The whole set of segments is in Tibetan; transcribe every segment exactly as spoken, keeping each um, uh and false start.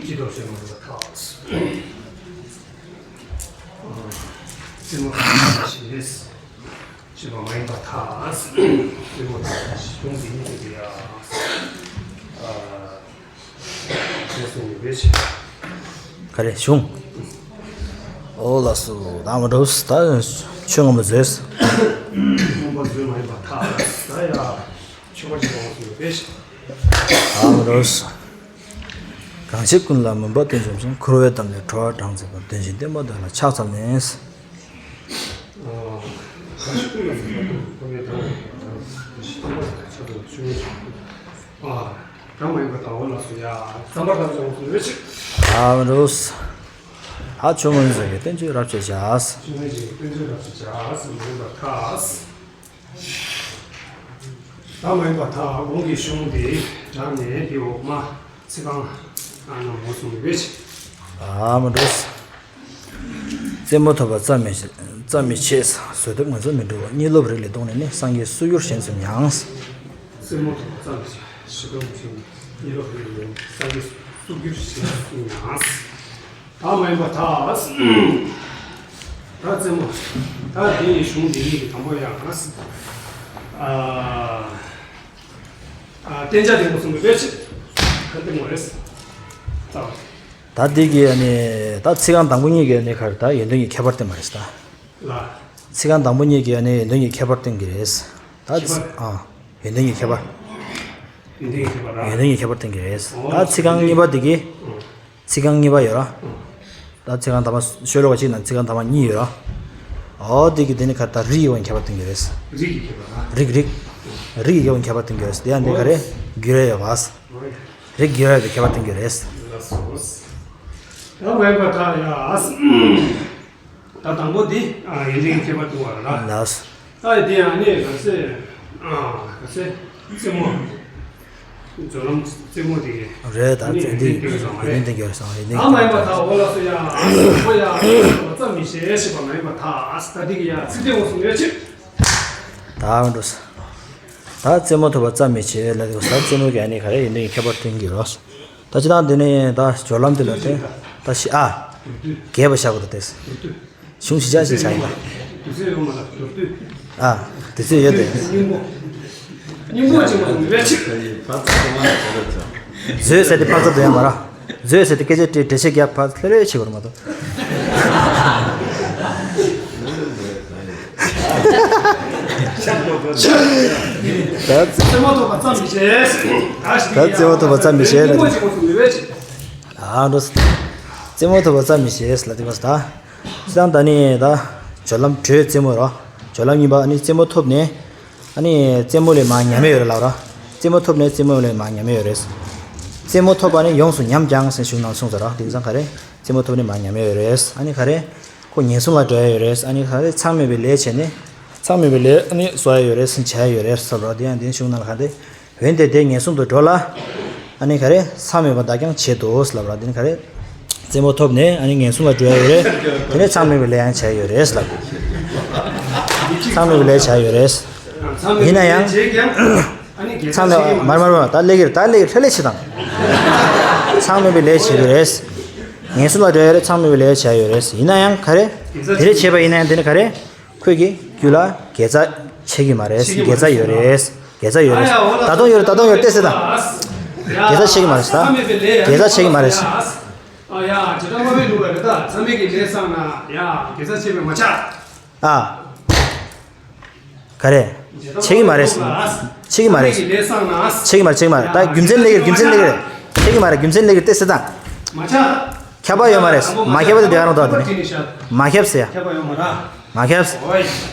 ཤེས་རྟོགས་བྱེད་མ་ཐག་རྩེད་མོ་ཞེས་བྱེད་པ་མ་ཡིན་པར་ཐག་རྩེད་མོ་གཞུང་འདི་ཉིད་དུ་ཡ། ག་རེ་གཞུང་། ཨོ་ལགས་སོ། ད་མ་འགྲོ། ད་ཆོས་ངོ་མ་བཟོས། ངོ་མ་བཟོས་མ་ཡིན་པར་ཐག་ད་ཡ། ཆོས་པ་ཞིག་ཡོང་སོང་བས། ཨ་མ་རོས། གང་ཞིག་ཀུན་ལ་མུན་པ་སྟོན་བྱུང་ཞིང་། འཁོར་བའི་གཏམ་ལས་གྲོལ་བར་གྲངས་མཛད་པ། དོན་བཞིན་བསྟན་པ་དོན་ལ་ཕྱག་འཚལ་ནས། ཨ་མ་རོས། ཨ་མ་རོས། ཨ་ཆོས་མངོན་སུམ་གྱི་བསྟན་བཅོས་རབ་བྱེད་བྱ། ཆོས་མངོན་སུམ་གྱི་བསྟན་བཅོས་རབ་བྱེད་བྱ། ཟེར་མ་ཡིན་པར་ཐལ། ད་མ་ཡིན་པར་ཐལ། གོང་གི་གཞུང་དེ་དྲངས་ནས་དེ་འོག་མ་ཚིག་རྐང་ཨ་ནང་འོག་གསུམ་རེད། ཨ་མ་འགྲོ། རྩེད་མོ་ཐོབ་པ་རྩ་མི་རྩ་མི་ཆད། བཟོད་ཐབས་ངོས་འཛིན་མི་འགྲུབ་པ། གཉིད་ལོག་རིགས་ལས་ལྡོག་ནས་ནི། སངས་རྒྱས་སུ་འགྱུར་གཞན་སུ་མྱང་། རྩེད་མོ་ཐོབ་པ་རྩ་མི་ཆད། བཟོད་ཐབས་ངོས་འཛིན་གཉིད་ལོག་རིགས་ལས་ལྡོག་ནས་སངས་རྒྱས་སུ་འགྱུར་གཞན་སུ་མྱང་། ད་མ་ཡིན་པར་ཐལ། ད་རྩེད་མོ། ད་དེ་ཡི་གཞུང་འདི་ཡི་དང་པོ་ཡང་། ཨ་ཨ་བསྟན་བྱ་དེ་མོ་གསུམ་གྱི་དཔེ་ཆེ་ག་དེ་མོ་རེད། ད་ད་འདི་གི་ཨ་ནི་ད་ཚིག་རྐང་དང་པོ་གཉིས་ཀྱི་ཨ་ནི་ག་རེ། ད་ཡོན་ཏན་གྱི་ཁྱད་པར་བསྟན་པ་རེད་ད། ལ། ཚིག་རྐང་དང་པོ་གཉིས་ཀྱི་ཨ་ནི་ཡོན་ཏན་གྱི་ཁྱད་པར་བསྟན་གྱི་རེད། ད་ཁྱད་པར། ཨ་ཡོན་ཏན་གྱི་ཁྱད་པར། ཡོན་ཏན་གྱི་ཁྱད་པར་ར། ཡོན་ཏན་གྱི་ཁྱད་པར་བསྟན་གྱི་རེད། ཨོ། ད་ཚིག་རྐང་གཉིས་པ་འདི་གི་ཨོ། ཚིག་རྐང་གཉིས་པ་ཡོད་ར། ཨོ། ད་ཚིག་རྐང་དང་པོ་ཤོ་ལོ་ཀ་གཅིག་ནང་ཚིག་རྐང་དང་པོ་གཉིས་ཡོད་ར། ཨོ་དེ་གི་དེ་ནི་ག་ད་རིགས་ཡོད་པའི་ཁྱད་པར་བསྟན་གྱི་རེད། རིགས་ཀྱི་ཁྱད་པར་ར། རིགས་རིགས། རིགས་ཡོད་པའི་ཁྱད་པར་བསྟན་གྱི་རེད། དེ་ཡང་འདི་ག་རེ། ཨོ། འགྱུར་བ་ཡོད་པ། ཨོ། རིགས་འགྱུར་བ་ཡོད་པའི་ཁྱད་པར་བསྟན་གྱི་རེད། ལགས་སོ། ད་མ་ཡིན་པར་ཐལ་ཡ། ད་དང་པོ་འདི་ཨ་ཡོན་ཏན་གྱི་ཁྱད་པར་བསྟན་པ་ར། ལགས། ད་འདི་ཡང་ནི་ག་ཚད་ཨ་ག་ཚད་རྩེད་མོ། སྦྱོར་ལམ་རྩེད་མོ་དེ་རེད། ད་ནི་རྩེད་འདི་ཡོན་ཏན་གྱི་ཁྱད་པར་བསྟན་པ་རེད། ཡོན་ཏན་གྱི་ཁྱད་པར་བསྟན་པ་རེད། ད་མ་ཡིན་པར་ཐལ། འོ་ལགས་སོ་ཡ། ཨ་ནི་ཁོ་ཡ་རྩ་མི་ཆད་ཞེས་པ་མ་ཡིན་པར་ཐལ། ད་འདི་གི་ཡ་ཚིག་དོན་འོག་སུ་ཡོད་ཅིག་ད་འགྲོ། ད་རྩེད་མོ་ཐོབ་པ་རྩ་མི་ཆད་ལ་དེ་གོ། ད་རྩེད་མོ་གི་ཨ་ནི་ག་རེ་ཡོན་ཏན་གྱི་ཁྱད་པར་བསྟན་གྱི་རོ། ད་ཅི་ད་འདི་ནི་ད་སྦྱོར་ལམ་དེ་ལ་བརྟེན་ད་ཤི་ཨ། རྒྱས་པ་བཞག་དགོས་ད་དེས། གཞུང་བཞི་ཆ་ཞིག་བྱ་ཡིན་ད། དུས་ཚོད་ཡོད་མ་ལ་མདོར་བསྡུས། ཨ། དུས་ཚོད་ཡོད་དེ། སྙིང་པོ། སྙིང་པོ་ཆེན་པོ་མི་བས་ཆིག་བཟོས་ཟེར་ཏེ་ཕར་ཚུར་དུ་ཡང་མ་ར། བཟོས་ཟེར་ཏེ་སྐད་ཆ་དྲི་འགྲེལ་བཤད་རྒྱབ་ཕར་ལྷོད་ལྷོད་བྱེད་དགོས་རེད་མ་གཏོགས། ད་རྩེད་མོ་ཐོབ་པ་རྩ་མི་ཆད། ད་རྩེད་མོ་ཐོབ་པ་རྩ་མི་ཆད་ལ། སྙིང་པོ་ཆེན་པོ་མི་བས་ཆིག་ཨ་འགྲོ། རྩེད་མོ་ཐོབ་པ་རྩ་མི་ཆད་ལ་དེ་མ་ཟད་ད། སྤྱིར་བཏང་ད་ནི་ད་སྦྱོར་ལམ་དྲོད་རྩེད་མོ་རོ། སྦྱོར་ལམ་གཉིས་པ་ཨ་ནི་རྩེད་མོ་ཐོབ་ནས། ཨ་ནི་རྩེད་མོ་ལས་མར་ཉམས་ཡོད་རེད་ལབ་རོ། རྩེད་མོ་ཐོབ་ནས་རྩེད་མོ་ལས་མར་ཉམས་ཡོད་རེད། རྩེད་མོ་ཐོབ་པ་ནི་ཡོངས་སུ་ཉམས་ཀྱང་ཟེར་གཞུང་ནང་གསུངས་ཚར་རོ། དེང་སང་ག་རེ། རྩེད་མོ་ཐོབ་ནས་མར་ཉམས་ཡོད་རེད། ཨ་ནི་ག་རེ། ཁོ་ངན་སོང་ལ་འགྲོ་ཡ་ཡོད་རེད། ཨ་ནི་ག་རེ་མཚམས་མེད་པའི་ལས་བྱས་ནས། མཚམས་མེད་པའི་ལས་ཨ་ནི་བཟོ་ཡ་ཡོད་རེད་ཟེར་བྱ་ཡ་ཡོད་རེད་ཟེར་ལབ་རོ། དེ་ཡང་དེ་གཞུང་ནང་ལ་ག་རེ། འོན་ཏེ་དེ་ངན་སོང་དུ་འགྲོ་ལ། ཨ་ནི་ག་རེ་མཚམས་མེད་པར་བདག་ཀྱང་བྱེད་དོ་ཟེར་ལབ་ར། དེ་ནི་ག་རེ་རྩེད་མོ་ཐོབ་ནས་ཨ་ནི་ངན་སོང་ལ་འགྲོ་ཡ་ཡོད་རེད། དེ་ནས་མཚམས་མེད་པའི་ལས་ཡང་བྱ་ཡ་ཡོད་རེད་ཟེར་ལབ། མཚམས་མེད་པའི་ལས་བྱ་ཡ་ཡོད་རེད། ཡིན་ན་ཡང་། མཚམས་མེད་མར་མར་མར་ད་ལེགས་ཀྱི་རེད། ད་ལེགས་ཀྱི་ལྷོད་ལྷོད་བྱེད་དང་། མཚམས་མེད་པའི་ལས་བྱེད་ཀྱི་རེད། ངན་སོང་ལ་འགྲོ་ཡ་རེད། མཚམས་མེད་པའི་ལས་བྱ་ཡ་ཡོད་རེད། ཡིན་ན་ཡང་ག་རེ། དེ་རེ་བྱེད་པ་ཡིན་ན་ཡང་དེ་ནི་ག་རེ། ཁོས་ཀྱི་རྒྱུད་ལ་དགེ་རྩ་ཆེ་གི་མ་རེད། དགེ་རྩ་ཡོད་རེད། དགེ་རྩ་ཡོད་རེད། ད་དུང་ཡོད་རེད། ད་དུང་ཡོད་རེད། ཏེ་སེ་དང་། དགེ་རྩ་ཆེ་གི་མ་རེད། ད་དགེ་རྩ་ཆེ་གི་མ་རེད། ཨ་ཡ་ཇི་ལྟར་མ་བས་ལུགས་ལ་རེད། ད་ཚང་མས་ཀྱི་ལས་བསགས་ན་ཡ་དགེ་རྩ་ཆེ་བས་མ་ཆགས། ཨ། ག་རེ། ཆེ་གི་མ་རེད། ཆེ་གི་མ་རེད། ཆེ་གི་མ་རེད། ཆེ་གི་མ་རེད། ད་རྒྱུ་མཚན་ལས་ཀྱི་རྒྱུ་མཚན་ལས་ཀྱི་རེད། ཆེ་གི་མ་རེད། རྒྱུ་མཚན་ལས་ཀྱི་ཏེ་སེ་དང་། མ་ཆགས། ཁྱབ་པ་ཡོད་མ་རེད། མ་ཁྱབ་པ་དེ་དེ་ག་རང་དོ་དེ་ནི། མ་ཁྱབ་ཟེར་ཡ། ཁྱབ་པ་ཡོད་མ་ར། མ་ཁྱབ། ཨོ་ཡ།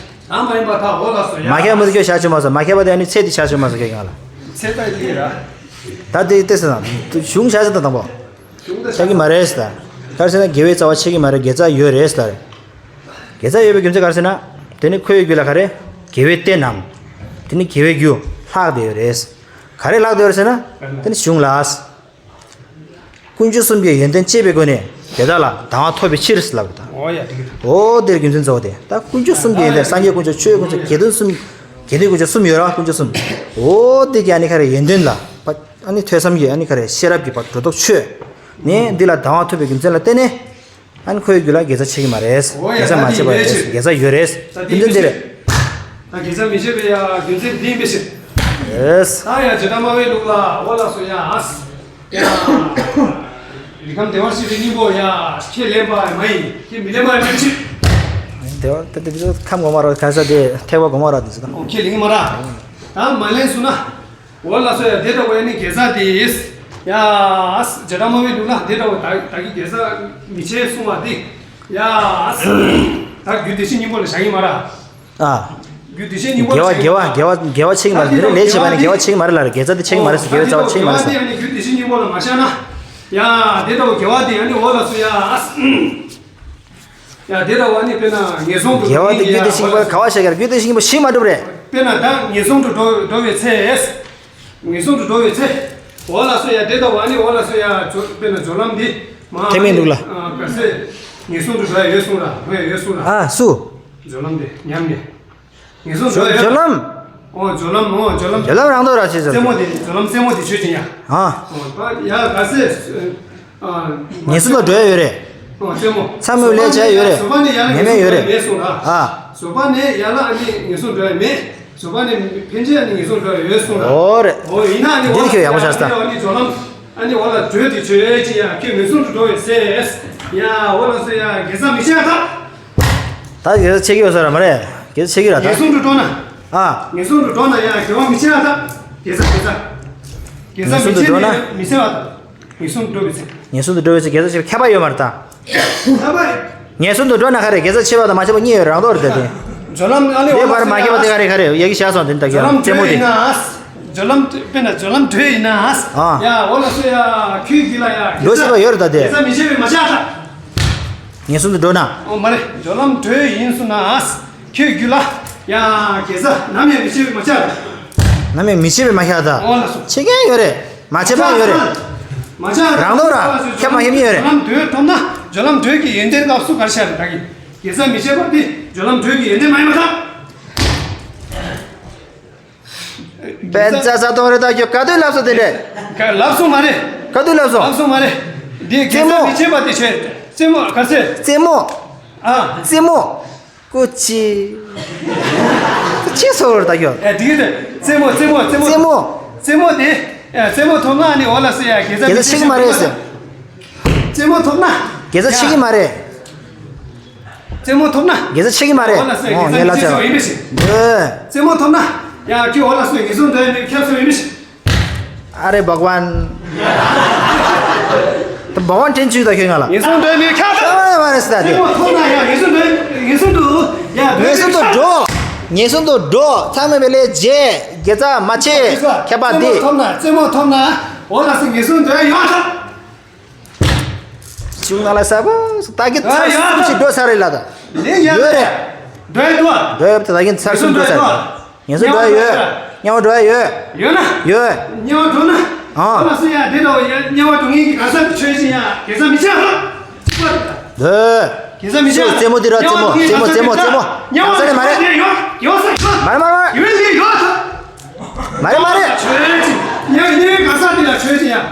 ད་མ་ཡིན་པ་ད་འོ་ལ་སོ་ཡ། མ་ཁྱབ་མི་ཁྱོད་བྱ་ཆུ་མ་སོ། མ་ཁྱབ་པ་དེ་ཨ་ནི་ཚེ་འདི་བྱ་ཆུ་མ་སོ་ཁྱོད་ང་ལ། ཚེ་ད་ཡི་ར། ད་དེ་ཏེ་སེ་དང་གཞུང་བྱ་ཆུ་དང་དང་པོ། ཆགས་ཀྱི་མ་རེད་ཟེར། ག་རེ་ཟེར་ན་དགེ་བའི་རྩ་བ་ཆགས་ཀྱི་མ་རེད། དགེ་རྩ་ཡོད་རེད་ཟེར། དགེ་རྩ་ཡོད་པའི་རྒྱུ་མཚན་ག་རེ་ཟེར་ན། དེ་ནི་ཁོའི་རྒྱུད་ལ་ག་རེ། དགེ་བའི་རྟེན་ནམ། དེ་ནི་དགེ་བའི་རྒྱུ་ལྷག་བསྡད་ཡོད་རེད། ག་རེ་ལྷག་བསྡད་ཡོད་རེད་ཟེར་ན། དེ་ནི་གཞུང་ལ། ཀུན་འབྱུང་གསུམ་གྱི་ཡོན་ཏན་སྤྱད་པའི་སྒོ་ནས་དེ་དག་ལ་དང་བ་ཐོབ་པའི་ཕྱིར་ལབ་པ་དང་། ཨོ་ཡ་དེ་གི་དེ། ཨོ་དེར་རྒྱུ་མཚན་གཙོ་བོ་དེ། ད་ཀུན་འབྱུང་གསུམ་གྱི་ཡོན་ཏན་སངས་རྒྱས་དཀོན་མཆོག་ཆོས་དཀོན་མཆོག་དགེ་འདུན་གསུམ། དགེ་འདུན་དཀོན་མཆོག་གསུམ་ཡོད་ར། ཀུན་འབྱུང་གསུམ། ཨོ་དེ་གི་ཨ་ནི་ག་རེ་ཡོན་ཏན་ལ་ཕ་ཨ་ནི་ཐོས་བསམ་གྱི་ཨ་ནི་ག་རེ་ཤེས་རབ་ཀྱི་ཕར་སྒྲོ་འདོགས་ཆོད། ནས་འདི་ལ་སྡང་བ་ཐོབ་པའི་རྒྱུ་མཚན་ལ་བརྟེན་ནས། ཨ་ནི་ཁོའི་རྒྱུད་ལ་དགེ་རྩ་ཆགས་ཀྱི་མ་རེད། འོ་ཡ། དགེ་རྩ་མ་ཆགས་པ་རེད། ད་འདི་ཡིན་པའི་ཕྱིར། དགེ་རྩ་ཡོད་རེད། ད་འདི་ཡིན་པའི་ཕྱིར། ད་དགེ་རྩ་མི་ཆགས་པའི་ཡ་རྒྱུ་མཚན་འདི་ཡིན་པའི་ཕྱིར། ཡེས། ད་ཡ་བྱེ་བྲག་སྨྲ་བའི་ལུགས་ལ་འོ་ལགས་སོ་ཡ། ཡ། རིགས་ཁམས་བདེ་བར་གཤེགས་པའི་སྙིང་པོ་ཡ། ཁས་ལེན་པ་མ་ཡིན། ཁས་མི་ལེན་པ་ཡིན་པའི་ཕྱིར། བདེ་བར་དེ་དེ་ཁམས་གོང་མ་ར་ག་ས་དེ་ཐེག་པ་གོང་མ་ར་དེ་ཚོ་དང་། ཁས་ལེན་གྱི་མ་ར། ད་མ་ལེན་སོང་ན། འོ་ལགས་སོ་ཡ། དེ་ལྟ་བུ་ཡ་ནི་དགེ་རྩ་དེ། ཡ། བྱེ་བྲག་སྨྲ་བའི་ལུགས་ལ་དེ་ལྟ་བུ་ད་ད་གི་དགེ་རྩ་མི་ཆེ་གསུང་བ་དེ། ཡ། ད་རྒྱུ་དེ་བཞིན་སྙིང་པོ་ལ་བཞག་ཡིན་མ་ར། ཨ། རྒྱུ་དེ་བཞིན་སྙིང་པོ་ལ་བཞག་ཡིན། དགེ་བ་དགེ་བ་དགེ་བ་ཆེ་གི་མ་རེད། དེ་ལས་བྱེད་པ་ནི་དགེ་བ་ཆེ་གི་མ་རེད་ལ། དགེ་རྩ་དེ་ཆེ་གི་མ་རེད་ཟེར། དགེ་བའི་རྩ་བ་ཆེ་གི་མ་རེད་ཟེར། དེ་ལྟ་བུ་དགེ་བ་དེ་ཡ་ནི་རྒྱུ་དེ་བཞིན་སྙིང་པོ་ལ་མ་བཞག་ན། ཡ། དེ་ལྟ་བུ་དགེ་བ་དེ་ཡ་ནི་འོ་ལགས་སོ་ཡ། ཡ། དེ་ལྟ་བུ་ནི་དཔེར་ན་ངན་སོང་དུ་དགེ་བ་དེ་རྒྱུ་དེ་བཞིན་པ་ག་བ་བཤད་ཀྱང་རྒྱུ་དེ་བཞིན་པ་ཞིག་མ་གྲུབ་རེད། དཔེར་ན་ད་ངན་སོང་དུ་འགྲོ་འགྲོ་བའི་ཚེ། ངན་སོང་དུ་འགྲོ་བའི་ཚེ། འོ་ལགས་སོ་ཡ། དེ་ལྟ་བུ་ནི་འོ་ལགས་སོ་ཡ། སྦྱོ་དཔེར་ན་སྦྱོར་ལམ་འདི་མ་ཐེག་དམན་ལུགས་ལ། ག་ཚད་ངན་སོང་དུ་འགྲོ་ཡ་ཡོད་གསུངས་ར། འགྲོ་ཡ་ཡོད་གསུངས་ར། ཨ་སུ། སྦྱོར་ལམ་འདི་ཉམས་ནས། ངན་སོང་དུ་འགྲོ་ཡ་ཡོད། སྦྱོར་ལམ། ཨོ་སྦྱོར་ལམ། ཨོ་སྦྱོར་ལམ། སྦྱོར་ལམ་རང་དོན་ར་བྱེད་ཟེར། རྩེ་མོ་དེ་སྦྱོར་ལམ་རྩེ་མོ་དེ་ཆོས་ཅན་ཡ། ཨ། ཨོ་ད་ཡ་ག་ཚད། ངན་སོང་དུ་འགྲོ་ཡ་ཡོད་རེད། ཨོ་རྩེ་མོ། མཚམས་མེད་ལས་བྱ་ཡ་ཡོད་རེད། བཟོད་པ་ནས་ཡ་ལ་ངན་སོང་དུ་འགྲོ་ཡ་མེད་གསུངས་ར། ཨ། བཟོད་པ་ནས་ཡ་ལ་ཨ་ནི་ངན་སོང་དུ་འགྲོ་ཡ་མེད། བཟོད་པ་ནས་ཕན་ཆད་ཨ་ནི་ངན་སོང་དུ་འགྲོ་ཡ་ཡོད་གསུངས་ར། ཨོ་རེད། ཨོ་ཡིན་ན་ཨ་ནི་འོ་འདི་ཁྱོད་ཡག་པོ་ཤར་ས། ཨ་ནི་སྦྱོར་ལམ། ཨ་ནི་འོ་ལ་འགྲོས་དེ་ཆོས་ཅན་ཡ། ཁྱོད་ངན་སོང་དུ་འགྲོ་བའི་ཚེ། ཡ་འོ་ལགས་སོ་ཡ། དགེ་རྩ་མི་ཆགས་ད། ད་དགེ་རྩ་ཆགས་ཀྱི་ཡོད་ས་ར་མ་རེད། དགེ་རྩ་ཆགས་ཀྱི་ར་ད། ངན་སོང་དུ་འགྲོ་ན། ཨ། ངན་སོང་དུ་འགྲོ་ན་ཡང་དགེ་བ་མི་ཆེ་བ་དང་། དགེ་རྩ་དགེ་རྩ། དགེ་རྩ་ངན་སོང་དུ་འགྲོ་ན། མི་ཆེ་བ་དང་། ངན་སོང་དུ་འགྲོ་བའི་ཚེ། ངན་སོང་དུ་འགྲོ་བའི་ཚེ་དགེ་རྩ་ཆེ་བ་ཁྱད་པར་ཡོད་མ་རེད་ད། ཁྱད་པར། ངན་སོང་དུ་འགྲོ་ན་ག་རེ་དགེ་རྩ་ཆེ་བ་དང་མ་ཆེ་བ་གཉིས་ཡོད་རང་དོག་རེད་ད་དེ། སྦྱོར་ལམ་ཨ་ལེ་འོ་ལ་དེ་བར་མ་སྐྱེས་པ་དེ་ག་རེ་ག་རེ་ཡ་གི་བྱ་སོང་དེ་ད་གི་སྦྱོར་ལམ་རྩེ་མོ་དེ། ཡིན་ན། སྦྱོར་ལམ་དཔེར་ན་སྦྱོར་ལམ་འགྲོས་ཡིན་ན། ཨ། ཡ་འོ་ལ་སོ་ཡ་ཁྱོད་རྒྱུད་ལ་ཡ། འགྲོ་ཤེས་པ་ཡོད་རེད་ད་དེ། དགེ་རྩ་མི་ཆེ་བའི་མ་ཆགས་ད། ངན་སོང་དུ་འགྲོ་ན། ཨོ་མ་རེད། སྦྱོར་ལམ་འགྲོས་ཡིན་སོང་ན། ཁྱོད་རྒྱུད་ལ་ཡང་དགེ་རྩ་ནམ་ཡང་མི་ཆེ་བའི་མ་ཆགས། ནམ་ཡང་མི་ཆེ་བའི་མ་ཆགས་ད། ཨོ་ལགས་སོ། ཆེ་མཁན་ཡོད་རེད། མ་ཆེ་མཁན་ཡོད་རེད། མ་ཆགས། རང་དོན་ར་ཁྱད་མ་ཁྱད་མི་ཡོད་རེད། སྦྱོར་ལམ་འགྲོས་ཐོབ་ན། སྦྱོར་ལམ་འགྲོས་ཀྱི་ཡོན་ཏན་སྐབས་སུ་ག་རེ་བྱ་རེད་ད་གི། དགེ་རྩ་མི་ཆེ་བ་དེ་སྦྱོར་ལམ་འགྲོས་ཀྱི་ཡོན་ཏན་མ་ཡིན་པ་དང་། དཔེ་མཛད་ས་གཏོང་རེད་ད་ཁྱོད་ག་དུས་ལབ་སོང་དེ་འདྲས། ག་ལབ་སོང་མ་རེད། ག་དུས་ལབ་སོང་། ལབ་སོང་མ་རེད། འདི་དགེ་རྩ་མི་ཆེ་བ་དེ་ཆོས། རྩེ་མོ་ག་ཚད། རྩེ་མོ། ཨ། རྩེ་མོ། ཀུ་ཅི། ཅི་སོ་རེད་ད་ཁྱོད། ཨེ་འདི་གི་དེ། རྩེ་མོ་རྩེ་མོ་རྩེ་མོ། རྩེ་མོ། རྩེ་མོ་དེ། ཨེ་རྩེ་མོ་ཐོབ་ན་ནི་འོ་ལ་སི་ཡ་དགེ་རྩ་དགེ་རྩ་ཆེ་གི་མ་རེད་ཟེར། རྩེ་མོ་ཐོབ་ན། དགེ་རྩ་ཆེ་གི་མ་རེད། རྩེ་མོ་ཐོབ་ན། དགེ་རྩ་ཆེ་གི་མ་རེད། འོ་ངས་ལབ་ཆ། འདོད། རྩེ་མོ་ཐོབ་ན། ཡང་ཁྱོད་འོ་ལ་སོ་ངེས་སོང་འདོད་ནི་ཁྱབ་སོ་ཡིན་མི་ཤེས། ཨ་རེ་བག་ཝན། ད་བག་ཝན་དྲན་བཅུག་ད་ཁྱོད་ང་ལ། ངེས་སོང་འདོད་ནི་ཁྱབ་སོ། ཨ་མ་རེད་ཟེར་ད་དེ། རྩེ་མོ་ཐོབ་ན་ཡང་ངེས་སོང་འདོད། ངེས་སོང་དུ། ཡང་ངེས་སོང་དུ་འགྲོ། ངེས་སོང་དུ་འགྲོ། མཚམས་མེད་པའི་ལས་བྱེད། དགེ་རྩ་མ་བྱེད། ཁྱད་པར་འདི། རྩེ་མོ་ཐོབ་ན། རྩེ་མོ་ཐོབ་ན། འོ་ལ་སོ་ངེས་སོང་འདོད་ཡོད་ད། ཅུང་ན་ལ་ས་བོ་ད་གི་ཚར་སུ་ཅི་འགྲོ་ས་རེད་ལ་ད། ལེ་ཡ་ཡོད་རེད། འགྲོ་ཡ་འདུག་ཨ། འགྲོ་ཡ་ད་གིན་ཚར་སུ་འགྲོ་ས་རེད། ངེས་སོང་འགྲོ་ཡ་ཡོད། དམྱལ་བ་འགྲོ་ཡ་ཡོད། ཡོད་ན། ཡོད། དམྱལ་བ་འགྲོ་ན། ཨ། ཁོ་ལ་སུ་ཡ་དེ་འདྲ་བ་ཡ་དམྱལ་བ་འགྲོ་ངེས་ཀྱི་ག་ས་དེ་ཆོས་ཅན་ཡ་དགེ་རྩ་མི་ཆགས་ཧ། ཅི་པ་རེད་ད། ལོས། དགེ་རྩ་མི་ཆགས། རྩེ་མོ་དེ་ར་རྩེ་མོ་རྩེ་མོ་རྩེ་མོ་རྩེ་མོ། དམྱལ་བ་ས་ནས་མ་རེད། ཡོད་ཡོད་ས་ཡོད། མ་རེད་མ་རེད་མ་རེད། ཡོད་ལེ་ཡོད་ད། མ་རེད་མ་རེད། ཆོས་ཅན། ཉེ་ཉེ་ག་ས་དེ་ལ་ཆོས་ཅན་ཡ།